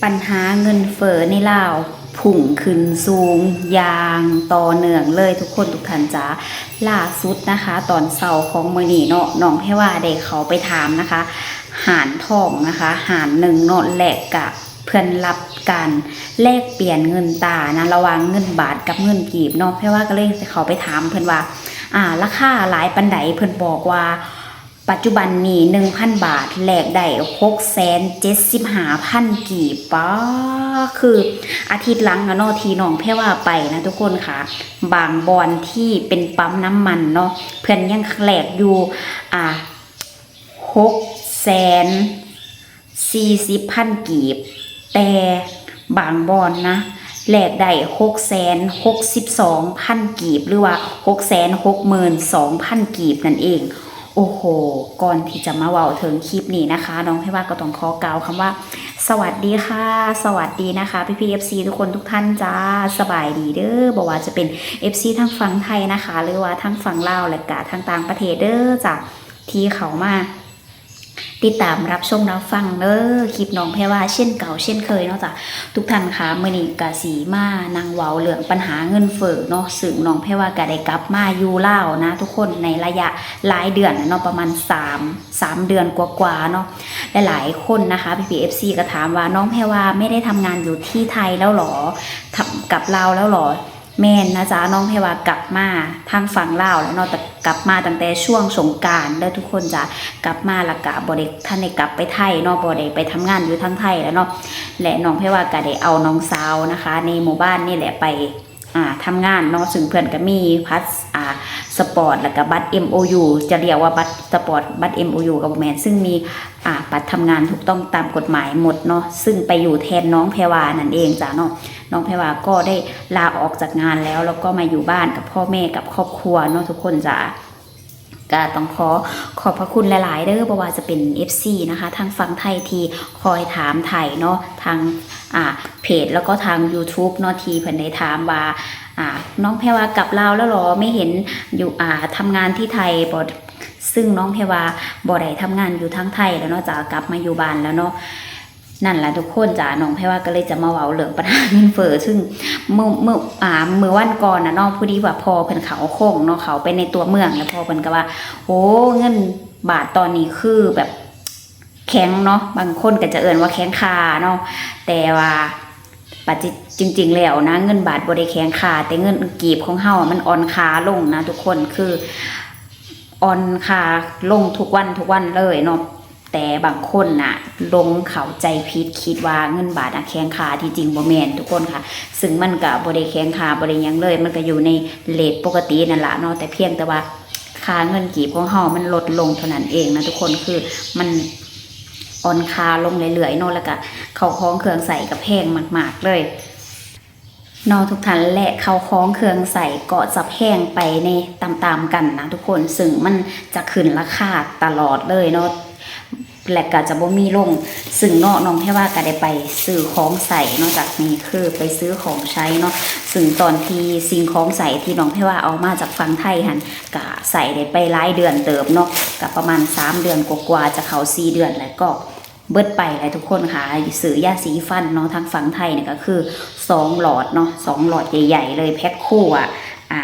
ປັນຫາເງິນເຟີ້ໃນລາວພຸ່ງຂຶ້ນສູງຢ່າງຕໍ່ເນື່ອງເລີຍທຸກຄົນທຸກທ່ານຈ໋າ. ລ່າສຸດນະຄະ ຕອນເຊົ້າຂອງມື້ນີ້ເນາະ ນ້ອງແພວາໄດ້ເຂົ້າໄປຖາມນະຄະ ຮ້ານທອງນະຄະ ຮ້ານໜຶ່ງເນາະ ແລະກະເພິ່ນຮັບການແລກປ່ຽນເງິນຕານະ ລະຫວ່າງເງິນບາດກັບເງິນກີບເນາະ. ແພວາກໍເລີຍເຂົ້າໄປຖາມເພິ່ນວ່າ ອາ ລາຄາຫຼາຍປານໃດ? ເພິ່ນບອກວ່າ ປັດຈຸບັນນີ້ ໜຶ່ງພັນບາດ ແລກໄດ້ ຫົກແສນເຈັດສິບຫ້າພັນກີບ. ປ້າ ຄືອາທິດຫຼັງນະເນາະ ທີ່ນ້ອງແພວາໄປນະທຸກຄົນຄ່ະ ບາງບ່ອນທີ່ເປັນປ້ຳນ້ຳມັນເນາະ ເພິ່ນຍັງແລກຢູ່ ອາ ຫົກແສນສີ່ສິບພັນກີບ ແຕ່ບາງບ່ອນນະ ແລກໄດ້ ຫົກແສນຫົກສິບສອງພັນກີບ ຫຼືວ່າ ຫົກແສນຫົກໝື່ນສອງພັນກີບນັ້ນເອງ. ໂອ້ໂຫ ກ່ອນທີ່ຈະມາເວົ້າເຖິງຄລິບນີ້ນະຄະ ນ້ອງແພວາກໍຕ້ອງຂໍກ່າວຄຳວ່າ ສະຫວັດດີຄ່ະ ສະຫວັດດີນະຄະ ພີ່ໆ ເອັຟຊີ ທຸກຄົນທຸກທ່ານຈ້າ ສະບາຍດີເດີ ບໍ່ວ່າຈະເປັນ ເອັຟຊີ ທາງຝັ່ງໄທນະຄະ ຫຼືວ່າທາງຝັ່ງລາວ ແລະກະທາງຕ່າງປະເທດເດີຈ້າ ທີ່ເຂົ້າມາ ຕິດຕາມຮັບຊົມຮັບຟັງເດີ ຄລິບນ້ອງແພວາເຊັ່ນເກົ່າເຊັ່ນເຄີຍເນາະຈ້າ ທຸກທ່ານຄ່ະ. ມື້ນີ້ກະຊິມານັ່ງເວົ້າເລື່ອງປັນຫາເງິນເຟີ້ເນາະ ຊຶ່ງນ້ອງແພວາກະໄດ້ກັບມາຢູ່ລາວນະທຸກຄົນ ໃນໄລຍະຫຼາຍເດືອນແລ້ວເນາະ ປະມານສາມ ສາມເດືອນກວ່າໆເນາະ. ຫຼາຍໆຄົນນະຄະ ພີ່ໆ ເອັຟຊີ ກໍຖາມວ່າ ນ້ອງແພວາໄມ່ໄດ້ທຳງານຢູ່ທີ່ໄທແລ້ວເຫລ? ກັບລາວແລ້ວເຫລ? ແມ່ນນະຈ້າ ນ້ອງແພວາກັບມາທາງຝັ່ງລາວແລ້ວເນາະ ແຕ່ກັບມາຕັ້ງແຕ່ຊ່ວງສົງການເດີທຸກຄົນຈ້າ ກັບມາແລ້ວກະບໍ່ໄດ້ທັນໄດ້ກັບໄປໄທເນາະ ບໍ່ໄດ້ໄປທຳງານຢູ່ທາງໄທແລ້ວເນາະ ແລະນ້ອງແພວາກະໄດ້ເອົານ້ອງສາວນະຄະ ໃນໝູ່ບ້ານນີ້ແຫຼະໄປ ອາ ທຳງານເນາະ ຊຶ່ງເພິ່ນກະມີພາສ ອາ ສະປອດ ແລ້ວກະບັດເອັມໂອຢູ ຈະລຽກວ່າບັດສະປອດ ບັດເອັມໂອຢູກະບໍ່ແມ່ນ ຊຶ່ງມີ ອາ ບັດທຳງານຖືກຕ້ອງຕາມກົດໝາຍໝົດເນາະ ຊຶ່ງໄປຢູ່ແທນນ້ອງແພວານັ້ນເອງຈ້າເນາະ. ນ້ອງແພວາກໍໄດ້ລາອອກຈາກງານແລ້ວ ແລ້ວກໍມາຢູ່ບ້ານກັບພໍ່ແມ່ກັບຄອບຄົວເນາະທຸກຄົນຈ້າ. ກະຕ້ອງຂໍຂອບພະຄຸນຫຼາຍໆເດີ ບໍ່ວ່າຈະເປັນ ເອັຟຊີ ນະຄະ ທາງຝັ່ງໄທທີ່ຄອຍຖາມໄຖ່ເນາະ ທາງ ອາ ເພຈ ແລ້ວກໍທາງ YouTube ເນາະ ທີ່ເພິ່ນໄດ້ຖາມວ່າ ອາ ນ້ອງແພວາກັບລາວແລ້ວເຫລ? ໄມ່ເຫັນຢູ່ ອາ ທຳງານທີ່ໄທບໍ່? ຊຶ່ງນ້ອງແພວາບໍ່ໄດ້ທຳງານຢູ່ທາງໄທແລ້ວເນາະ ຈະກັບມາຢູ່ບ້ານແລ້ວເນາະ. ນັ້ນລະທຸກຄົນຈ້າ ນ້ອງແພວາກໍເລີຍຈະມາເວົ້າເລື່ອງປັນຫາເງິນເຟີ້ ຊຶ່ງມື້ ມື້ ອາ ມື້ວັນກ່ອນນະເນາະ ພໍດີວ່າພໍ່ເພິ່ນເຂົ້າໂຄ້ງເນາະ ເຂົ້າໄປໃນຕົວເມືອງ ແລ້ວພໍ່ເພິ່ນກໍວ່າ ໂອ້ ເງິນບາດຕອນນີ້ຄືແບບແຂງເນາະ ບາງຄົນກໍຈະເອີ້ນວ່າແຂງຄ່າເນາະ ແຕ່ວ່າ ປັດຈິ ຈິງໆແລ້ວນະ ເງິນບາດບໍ່ໄດ້ແຂງຄ່າ ແຕ່ເງິນກີບຂອງເຮົາມັນອ່ອນຄ່າລົງນະທຸກຄົນ ຄືອ່ອນຄ່າລົງທຸກວັນ ທຸກວັນເລີຍເນາະ. ແຕ່ບາງຄົນນະຫຼົງເຂົ້າໃຈຜິດ ຄິດວ່າເງິນບາດນະແຂງຄ່າ ທີ່ຈິງບໍ່ແມ່ນທຸກຄົນຄ່ະ ຊຶ່ງມັນກະບໍ່ໄດ້ແຂງຄ່າ ບໍ່ໄດ້ຫຍັງເລີຍ ມັນກະຢູ່ໃນເຣດປົກກະຕິນັ້ນລະເນາະ ແຕ່ພຽງແຕ່ວ່າຄ່າເງິນກີບຂອງເຮົາມັນລົດລົງເທົ່ານັ້ນເອງນະທຸກຄົນ ຄືມັນອ່ອນຄ່າລົງເລື້ອຍໆເນາະ ແລ້ວກະເຂົ້າຂອງເຄື່ອງໃຊ້ກະແພງມາກໆເລີຍ ເນາະທຸກທ່ານ ແລະເຂົ້າຂອງເຄື່ອງໃຊ້ກໍຈະແພງໄປໃນຕາມໆກັນນະທຸກຄົນ ຊຶ່ງມັນຈະຂຶ້ນລາຄາຕະຫຼອດເລີຍເນາະ ແລະກໍຈະບໍ່ມີລົງ ຊຶ່ງເນາະ ນ້ອງແພວາກໍໄດ້ໄປຊື້ຂອງໃຊ້ເນາະ ຈາກນີ້ຄືໄປຊື້ຂອງໃຊ້ເນາະ ຊຶ່ງຕອນທີ່ສິ່ງຂອງໃຊ້ທີ່ນ້ອງແພວາເອົາມາຈາກຝັ່ງໄທຫັ້ນ ກະໃຊ້ໄດ້ໄປຫຼາຍເດືອນເຕີບເນາະ ກະປະມານສາມເດືອນກວ່າໆ ຈະເຂົ້າສີ່ເດືອນແລ້ວກໍ ເບິດໄປແຫຼະທຸກຄົນຄ່ະ. ຊື້ຢາສີຟັນເນາະ ທາງຝັ່ງໄທນີ້ກໍຄືສອງຫຼອດເນາະ ສອງຫຼອດໃຫຍ່ໆເລີຍ ແພັກຄູ່ອະ ອາ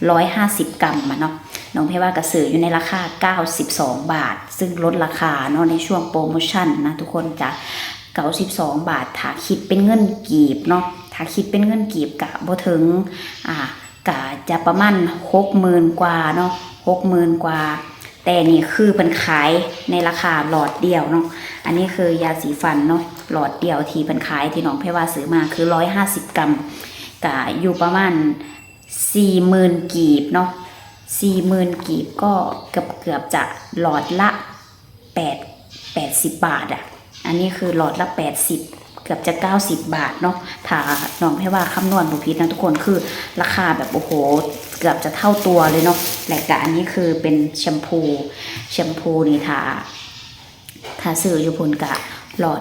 ຮ້ອຍຫ້າສິບກຣາມອະເນາະ. ນ້ອງແພວາກໍຊື້ຢູ່ໃນລາຄາເກົ້າສິບສອງບາດ ຊຶ່ງລົດລາຄາເນາະ ໃນຊ່ວງໂປຣໂມຊັນນະທຸກຄົນຈ້າ ເກົ້າສິບສອງບາດ ຖ້າຄິດເປັນເງິນກີບເນາະ ຖ້າຄິດເປັນເງິນກີບກະບໍ່ເຖິງ ອາ ກະຈະປະມານຫົກໝື່ນກວ່າເນາະ ຫົກໝື່ນກວ່າ. ແຕ່ນີ້ຄືເພິ່ນຂາຍໃນລາຄາຫຼອດດຽວເນາະ ອັນນີ້ຄືຢາສີຟັນເນາະ ຫຼອດດຽວທີ່ເພິ່ນຂາຍ ທີ່ນ້ອງແພວາຊື້ມາຄືຮ້ອຍຫ້າສິບກຣາມ ກະຢູ່ປະມານສີ່ໝື່ນກີບເນາະ ສີ່ໝື່ນກີບກໍເກືອບໆຈະຫຼອດລະ ແປດ ແປດສິບບາດອະ ອັນນີ້ຄືຫຼອດລະແປດສິບ ເກືອບຈະເກົ້າສິບບາດເນາະ ຖ້ານ້ອງແພວາຄຳນວນບໍ່ຜິດນະທຸກຄົນ ຄືລາຄາແບບ ໂອ້ໂຫ ເກືອບຈະເທົ່າຕົວເລີຍເນາະ. ແລະກະອັນນີ້ຄືເປັນແຊມພູ ແຊມພູນີ້ ຖ້າ ຖ້າຊື້ຢູ່ພຸ້ນກະຫຼອດ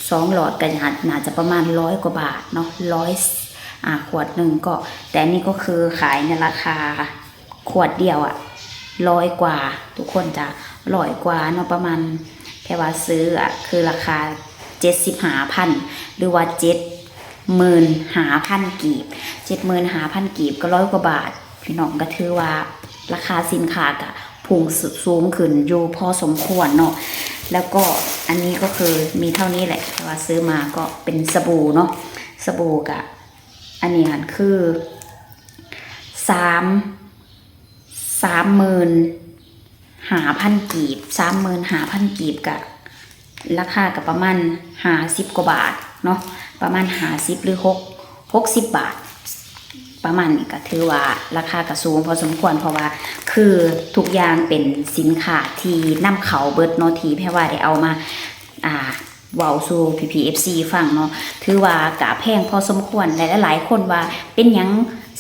ສອງຫຼອດກະໜ້າ ໜ້າຈະປະມານຮ້ອຍກວ່າບາດເນາະ ຮ້ອຍ ອາ ຂວດໜຶ່ງກໍ ແຕ່ອັນນີ້ກໍຄືຂາຍໃນລາຄາ ຂວດດຽວອະ ຮ້ອຍກວ່າ ທຸກຄົນຈ້າ ຮ້ອຍກວ່າເນາະ ປະມານ ແຕ່ວ່າຊື້ອະ ຄືລາຄາ ເຈັດສິບຫ້າພັນ ຫຼືວ່າເຈັດໝື່ນຫ້າພັນກີບ ເຈັດໝື່ນຫ້າພັນກີບ ກໍຮ້ອຍກວ່າບາດ. ພີ່ນ້ອງ ກໍຖືວ່າລາຄາສິນຄ້າກໍພຸ່ງສ- ສູງຂຶ້ນຢູ່ພໍສົມຄວນເນາະ. ແລ້ວກໍອັນນີ້ກໍຄືມີເທົ່ານີ້ແຫຼະ ແຕ່ວ່າຊື້ມາກໍເປັນສະບູເນາະ ສະບູກໍ ອັນນີ້ຫັ້ນຄື ສາມ ສາມໝື່ນຫ້າພັນກີບ ສາມໝື່ນຫ້າພັນກີບ ກະລາຄາກະປະມານຫ້າສິບກວ່າບາດເນາະ ປະມານຫ້າສິບ ຫຼື ຫົກ ຫົກສິບບາດ ປະມານນີ້ ກະຖືວ່າລາຄາກະສູງພໍສົມຄວນ ເພາະວ່າຄືທຸກຢ່າງເປັນສິນຄ້າທີ່ນຳເຂົ້າເບິດເນາະ ທີ່ແພວ່າໄດ້ເອົາມາ ອ່າ ເວົ້າສູ່ພີ່ໆ ເອັຟຊີ ຟັງເນາະ ຖືວ່າກະແພງພໍສົມຄວນ ແລະ ຫຼາຍໆຄົນວ່າເປັນຫຍັງ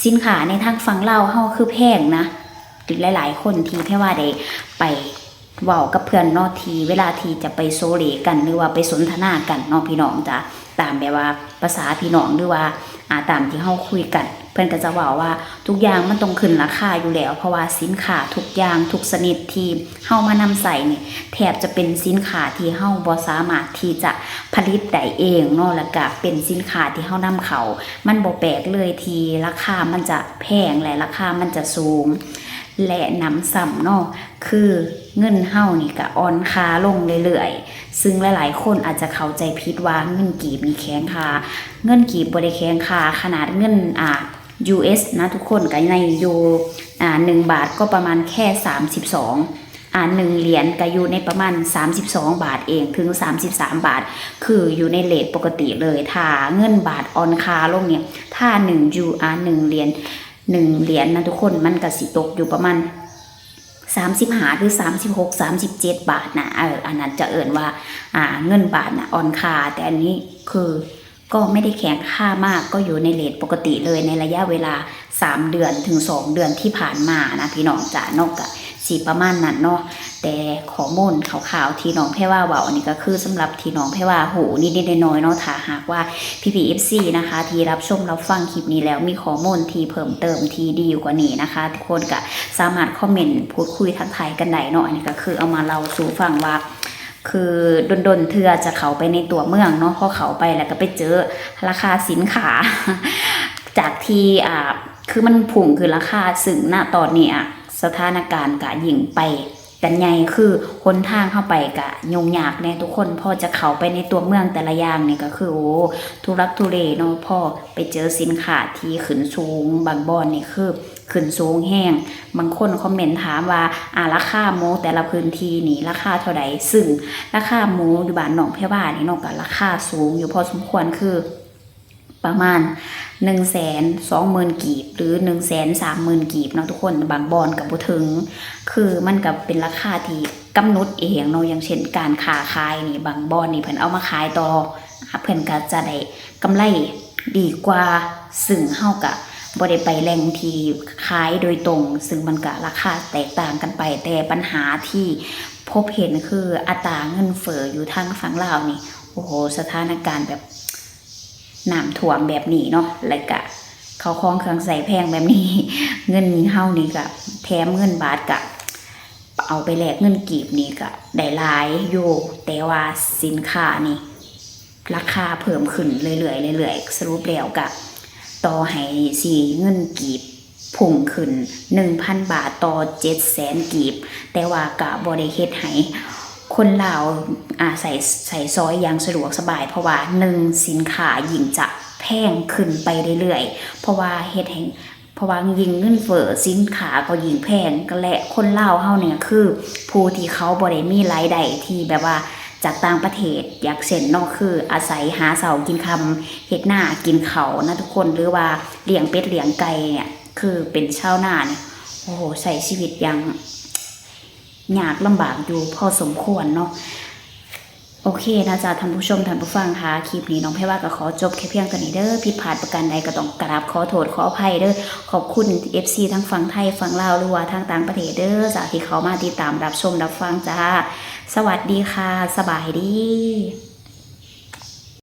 ສິນຄ້າໃນທາງຝັ່ງລາວເຮົາຄືແພງນະ. ຫຼາຍໆຄົນທີ່ແພວ່າໄດ້ໄປເວົ້າກັບເພື່ອນເນາະ ທີ່ເວລາທີ່ຈະໄປໂຊເລກັນ ຫຼືວ່າໄປສົນທະນາກັນເນາະ ພີ່ນ້ອງຈ໊ະ ຕາມແບບວ່າພາສາພີ່ນ້ອງ ຫຼືວ່າ ອ່າ ຕາມທີ່ເຮົາຄຸຍກັນ ເພິ່ນກໍຈະເວົ້າວ່າທຸກຢ່າງມັນຕ້ອງຂຶ້ນລາຄາຢູ່ແລ້ວ ເພາະວ່າສິນຄ້າທຸກຢ່າງທຸກຊະນິດທີ່ເຮົາມານຳໃຊ້ນີ້ ແທບຈະເປັນສິນຄ້າທີ່ເຮົາບໍ່ສາມາດທີ່ຈະຜະລິດໄດ້ເອງເນາະ ແລ້ວກະເປັນສິນຄ້າທີ່ເຮົານຳເຂົ້າ. ມັນບໍ່ແປກເລີຍທີ່ລາຄາມັນຈະແພງ ແລະ ລາຄາມັນຈະສູງ ແລະ ໜຳຊ້ຳເນາະ ຄືເງິນເຮົານີ້ກະອ່ອນຄ່າລົງເລື້ອຍໆ ຊຶ່ງຫຼາຍໆຄົນອາດຈະເຂົ້າໃຈຜິດວ່າເງິນກີບນີ້ແຂງຄ່າ. ເງິນກີບບໍ່ໄດ້ແຂງຄ່າ ຂະໜາດເງິນ ອ່າ ຢູເອສນະທຸກຄົນ ກະໃນຢູ່ ອ່າ ໜຶ່ງບາດກໍປະມານແຄ່ສາມສິບສອງ ອ່າ ໜຶ່ງຫຼຽນກະຢູ່ໃນປະມານສາມສິບສອງບາດເອງ ເຖິງສາມສິບສາມບາດ ຄືຢູ່ໃນເຣດປົກກະຕິເລີຍ. ຖ້າເງິນບາດອ່ອນຄ່າລົງນີ້ ຖ້າໜຶ່ງຢູ ອ່າ ໜຶ່ງຫຼຽນ ໜຶ່ງຫຼຽນນະທຸກຄົນ ມັນກະຊິຕົກຢູ່ປະມານ ສາມສິບຫ້າ ຫຼື ສາມສິບຫົກ ສາມສິບເຈັດບາດນະ ເອີ ອັນນັ້ນຈະເອີ້ນວ່າ ອ່າ ເງິນບາດນະອ່ອນຄ່າ ແຕ່ອັນນີ້ຄືກໍໄມ່ໄດ້ແຂງຄ່າມາກ ກໍຢູ່ໃນເຣດປົກກະຕິເລີຍ ໃນໄລຍະເວລາສາມເດືອນເຖິງສອງເດືອນທີ່ຜ່ານມານະ ພີ່ນ້ອງຈ໊ະເນາະ ກະຊິປະມານນັ້ນເນາະ. ແຕ່ຂໍ້ມູນຄ່າວໆທີ່ນ້ອງແພວ່າເວົ້ານີ້ ກໍຄືສຳລັບທີ່ນ້ອງແພວ່າຮູ້ນິດໆໜ້ອຍໆເນາະ. ຖ້າຫາກວ່າພີ່ໆ ເອັຟຊີ ນະຄະ ທີ່ຮັບຊົມຮັບຟັງຄລິບນີ້ແລ້ວ ມີຂໍ້ມູນທີ່ເພີ່ມເຕີມທີ່ດີກວ່ານີ້ນະຄະ ທຸກຄົນກະສາມາດຄອມເມັນພູດຄຸຍທັກທາຍກັນໄດ້ເນາະ. ອັນນີ້ກໍຄືເອົາມາເລົ່າສູ່ຟັງວ່າ ຄືດົນໆເທື່ອຈະເຂົ້າໄປໃນຕົວເມືອງເນາະ ພໍເຂົ້າໄປແລ້ວກໍໄປເຈີລາຄາສິນຄ້າ ຈາກທີ່ ອ່າ ຄືມັນພຸ່ງຂຶ້ນລາຄາ ຊຶ່ງນະຕອນນີ້ ອ່າ ສະຖານະການກະຍິ່ງໄປກັນໃຫຍ່ ຄືຫົນທາງເຮົາໄປກະຫຍຸ້ງຍາກແດ່ທຸກຄົນ. ພໍຈະເຂົ້າໄປໃນຕົວເມືອງແຕ່ລະຢ່າງນີ້ກໍຄື ໂອ້ ທຸລັກທຸເລເນາະ ພໍໄປເຈີສິນຄ້າທີ່ຂຶ້ນສູງ ບາງບ່ອນນີ້ຄືຂຶ້ນສູງແຮງ. ບາງຄົນຄອມເມັນຖາມວ່າ ອາ ລາຄາໝູແຕ່ລະພື້ນທີ່ນີ້ລາຄາເທົ່າໃດ? ຊຶ່ງລາຄາໝູຢູ່ບ້ານນ້ອງແພວ່ານີ້ເນາະ ກໍລາຄາສູງຢູ່ພໍສົມຄວນ ຄື ປະມານໜຶ່ງແສນສອງໝື່ນກີບ ຫຼື ໜຶ່ງແສນສາມໝື່ນກີບເນາະທຸກຄົນ ບາງບ່ອນກໍບໍ່ເຖິງ ຄືມັນກໍເປັນລາຄາທີ່ກຳນົດເອງເນາະ. ຢ່າງເຊັ່ນ ການຄ້າຂາຍນີ້ ບາງບ່ອນນີ້ເພິ່ນເອົາມາຂາຍຕໍ່ ເພິ່ນກໍຈະໄດ້ກຳໄລດີກວ່າ ຊຶ່ງເຮົາກໍບໍ່ໄດ້ໄປແຫຼ່ງທີ່ຂາຍໂດຍຕົງ ຊຶ່ງມັນກໍລາຄາແຕກຕ່າງກັນໄປ. ແຕ່ບັນຫາທີ່ພົບເຫັນຄືອັດຕາເງິນເຟີ້ຢູ່ທາງຝັ່ງລາວນີ້ ໂອ້ໂຫ ສະຖານະການແບບ ນ້ຳຖ້ວມແບບນີ້ເນາະ ແລ້ວກະເຂົ້າຂອງເຄື່ອງໃຊ້ແພງແບບນີ້ ເງິນເຮົານີ້ກະ ແຖມເງິນບາດກະເອົາໄປແລກເງິນກີບນີ້ກະໄດ້ຫຼາຍຢູ່ ແຕ່ວ່າສິນຄ້ານີ້ລາຄາເພີ່ມຂຶ້ນເລື້ອຍໆ ເລື້ອຍໆ. ສະຫຼຸບແລ້ວກະ ຕໍ່ໃຫ້ຊິເງິນກີບ ພຸ່ງຂຶ້ນໜຶ່ງພັນບາດຕໍ່ເຈັດແສນກີບ ແຕ່ວ່າກະບໍ່ໄດ້ເຮັດໃຫ້ຄົນລາວ ອາ ໃຊ້ ໃຊ້ສອຍຢ່າງສະດວກສະບາຍ ເພາະວ່າໜຶ່ງ ສິນຄ້າຍິ່ງຈະແພງຂຶ້ນໄປເລື້ອຍໆ ເພາະວ່າເຮັດໃຫ້ ເພາະວ່າຍິ່ງເງິນເຟີ້ ສິນຄ້າກໍຍິ່ງແພງ ແລະ ຄົນລາວເຮົານີ້ຄືຜູ້ທີ່ເຂົາບໍ່ໄດ້ມີລາຍໄດ້ທີ່ແບບວ່າຈາກຕ່າງປະເທດ ຢ່າງເຊັ່ນເນາະ ຄືອາໄສຫາເຊົ້າກິນຄ່ຳ ເຮັດນາກິນເຂົ້ານະທຸກຄົນ ຫຼືວ່າລ້ຽງເປັດລ້ຽງໄກ່ນີ້ ຄືເປັນຊາວນານີ້ ໂອ້ໂຫ ໃຊ້ຊີວິດຢ່າງຍາກລຳບາກຢູ່ພໍສົມຄວນເນາະ. ໂອເຄນະຈ໊ະທ່ານຜູ້ຊົມ ທ່ານຜູ້ຟັງ ຖ້າຄລິບນີ້ນ້ອງແພວ່າກໍຂໍຈົບແຄ່ພຽງເທົ່ານີ້ເດີ. ຜິດພາດປະການໃດກໍຕ້ອງກາບຂໍໂທດຂໍອະໄພເດີ. ຂອບຄຸນເອັຟຊີທັງຝັ່ງໄທ ຝັ່ງລາວ ຫຼືວ່າທາງຕ່າງປະເທດເດີ ຈາກທີ່ເຂົ້າມາຕິດຕາມຮັບຊົມຮັບຟັງຈ້າ. ສະຫວັດດີຄ່ະ ສະບາຍດີ.